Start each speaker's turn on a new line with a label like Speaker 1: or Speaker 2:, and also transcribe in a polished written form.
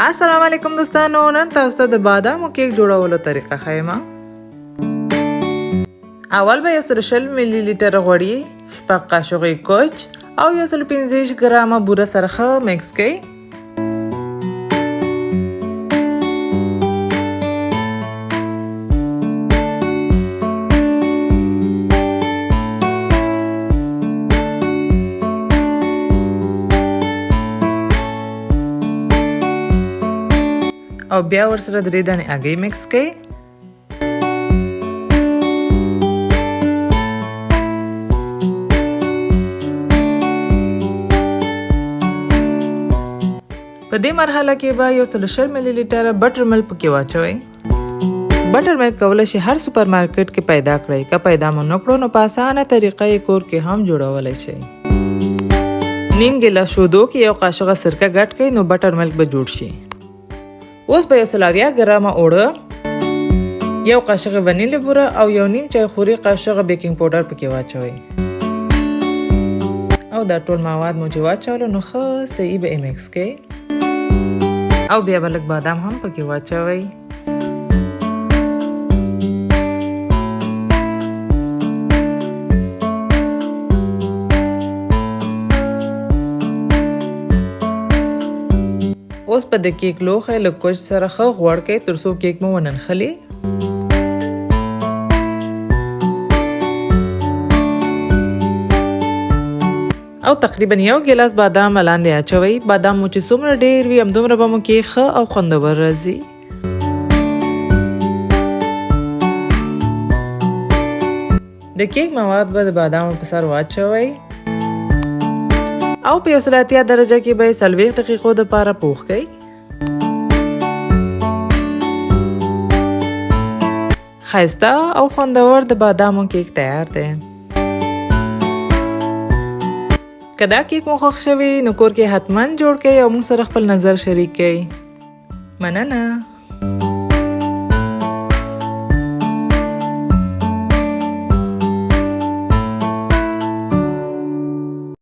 Speaker 1: السلام علیکم دوستانو، نن تاسو ته د بادامو کیک جوړولو طریقه ښیم. اول به 120 ملي لیټر غوړي، 6 قاشقې کوچ او 125 ګرامه بوره سره ښه مکس کړئ. او بیا ورسره 3 دانې هګۍ مکس کړئ. په دې مرحله کې به 120 ملي لیټره بټر ملک پکې واچوئ. بټر ملک کولی شئ هر سوپر مارکیټ کې پیدا کړئ. که پیدا مو نه کړو نو په اسانه طریقه یې کور کې هم جوړولی شئ. نیم ګیلاس شودو کې یو قاشقه سرکه ګډ کړئ نو بټر ملک به جوړ شي. اوس به 170 ګرامه اوړه، یو قاشق ونیلې بوره او یو نیم چای خوري قاشق بیکینګ پاوډر پکې واچوئ. او دا ټول مواد مو چې واچولو نو ښه صحیح به یې مکس کړئ او بیا به لږ بادام هم پکې واچوئ. اوس په د کیک لوښی له کوچ سره ښه غوړ کړئ تر څو کیک مو ونه نښلي. او تقریبا یو ګیلاس بادام لاندې اچوئ. بادام مو چې څومره ډیر وي همدومره به مو کیک ښه او خوندور راځي. د کیک مواد به د بادامو په سر واچوئ او په 180 درجه کې به یې 40 دقیقو دپاره پوخ کړئ. ښایسته او خوندور د بادامو کیک تیار دی. که دا کیک مو خوښ شوی نو کور کې حتما جوړ کړئ او موږ سره خپل نظر شریک کړئ. مننه.